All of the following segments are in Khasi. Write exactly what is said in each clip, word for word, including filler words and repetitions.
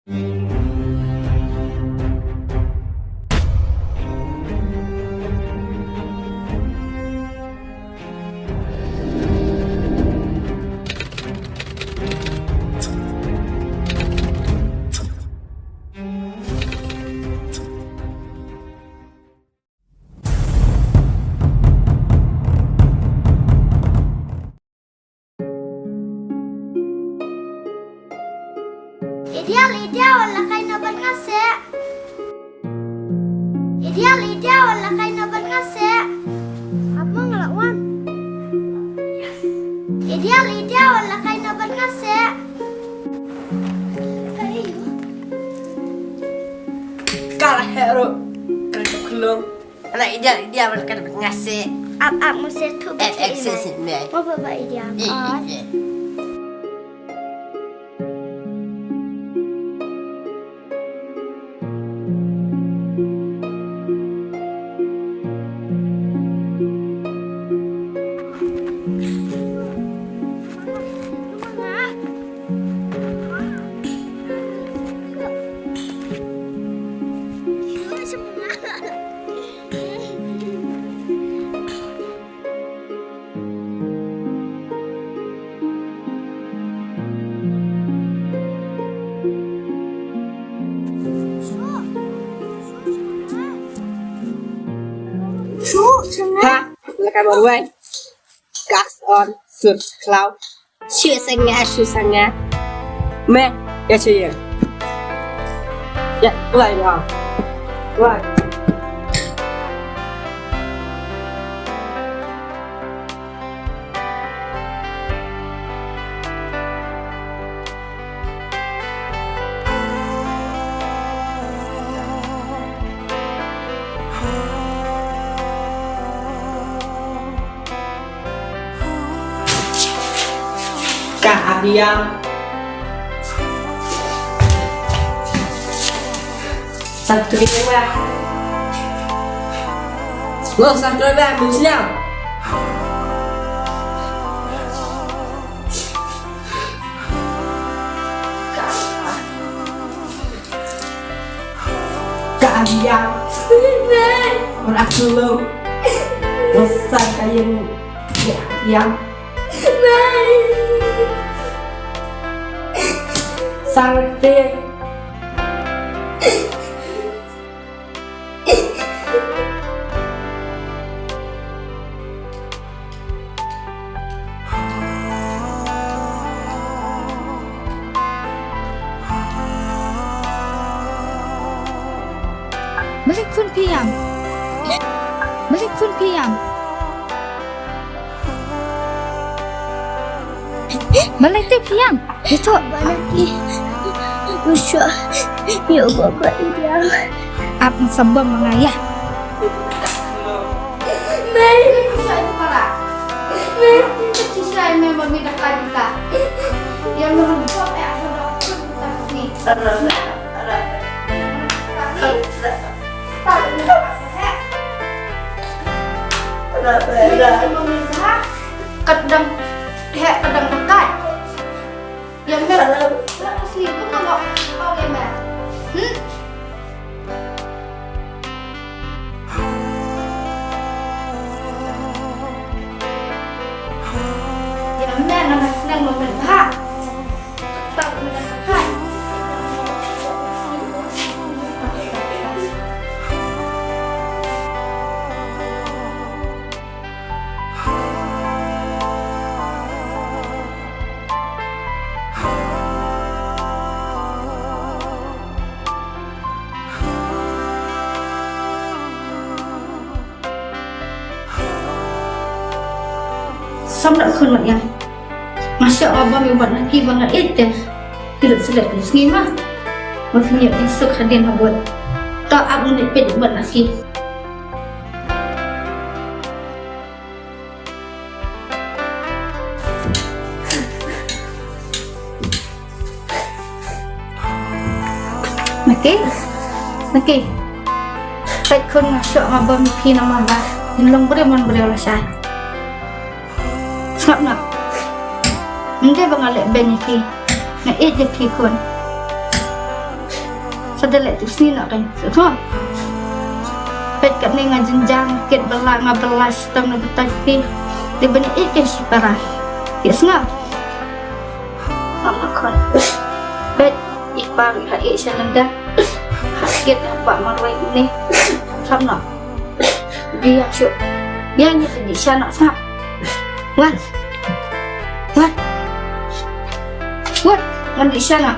Ideal, ideal, wan la kai na ban ngase. Ideal, ideal, wan la kai na ban ngase. Apa nga la wan? Ideal, ideal, wan la kai na ban ngase. Ka la hero, ka la klong. Ana ideal, ideal, wan la kai na ban ngase. Ap, ap, mo se tu. Eh, eh, se, se, me. Mo ba, ba ideal. Eh, eh, eh. Shu, shu, ha, la ka ba wai. Gas on, sut, klau. Shu sanga, shu sanga. Me, ya shu ya. Ya, wai, wai. Wai. Ka Abiang. Satu kedua. Lo satu kedua, ambil siap. Ka Abiang. Ora sulu. Lo satu yang. Ya, yang. Sakit. Balei khun phi ïam? Balei khun phi ïam? Balei te phi ïam? Ito. Bana ki. Usha. Yo baba ïam. Ap sabam mangaya. Mai. Usha itu para. Mai. Usha ini mami dah kaji lah. Yang merempok ya. Kat dang heh, kat dang pekat. Ya, Mer. Lah, sini, kau nak, kau, ya, Mer. Hmm? Ya, Mer, nak senang, Mer, ha? Sam da khun mat ïa. Nga shoh nga bam ïa u Batnaki ba nga ïeit te. Ki lut slet ki sngi ma. Ma phi ñiewsuk hadien habud. To ap ngan ïa peit u Batnaki. Naki, Naki. Peit khun, nga shoh nga bam ïa phi namar ba ngin long briew man briew lashai. Sngap noh. Ym dei ba nga leh beiñ ïa phi. Nga ïeit ïa phi khun. Da leh tu sni na kan. So to. Peit katne nga jynjar, kit bala nga bala, shitom na batai phi. Te bani ik kan shipara. Ïa snga. Mama khon. Peit, i pa ngi ha i sha nanda. Ha kit ha pa marwei ni. Sam na. Dia shu. Dia ni di sha na sa. Wan. Wan. Wan. Wan di sha na.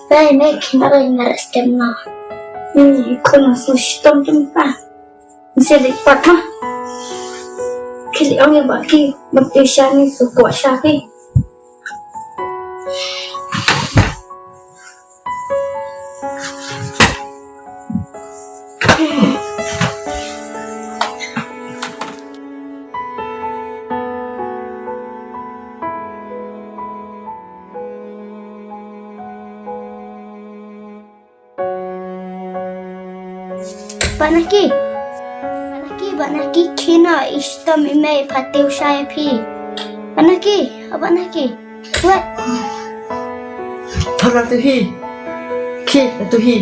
Bai, mek, nara, nara stem na. Hmm, kono su stem tempa. Nse de pat ma. Kili ong ya baki, baki shani su kwa shaki. Banaki. Banaki, banaki, kino i shitom i mei phatew shai phi. Banaki, banaki. Wat. Thon na tu hi. Khi na tu hi.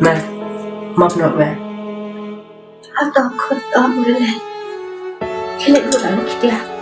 Mei, map noh mei. Ata khot am rele. Kile guna ni kitia.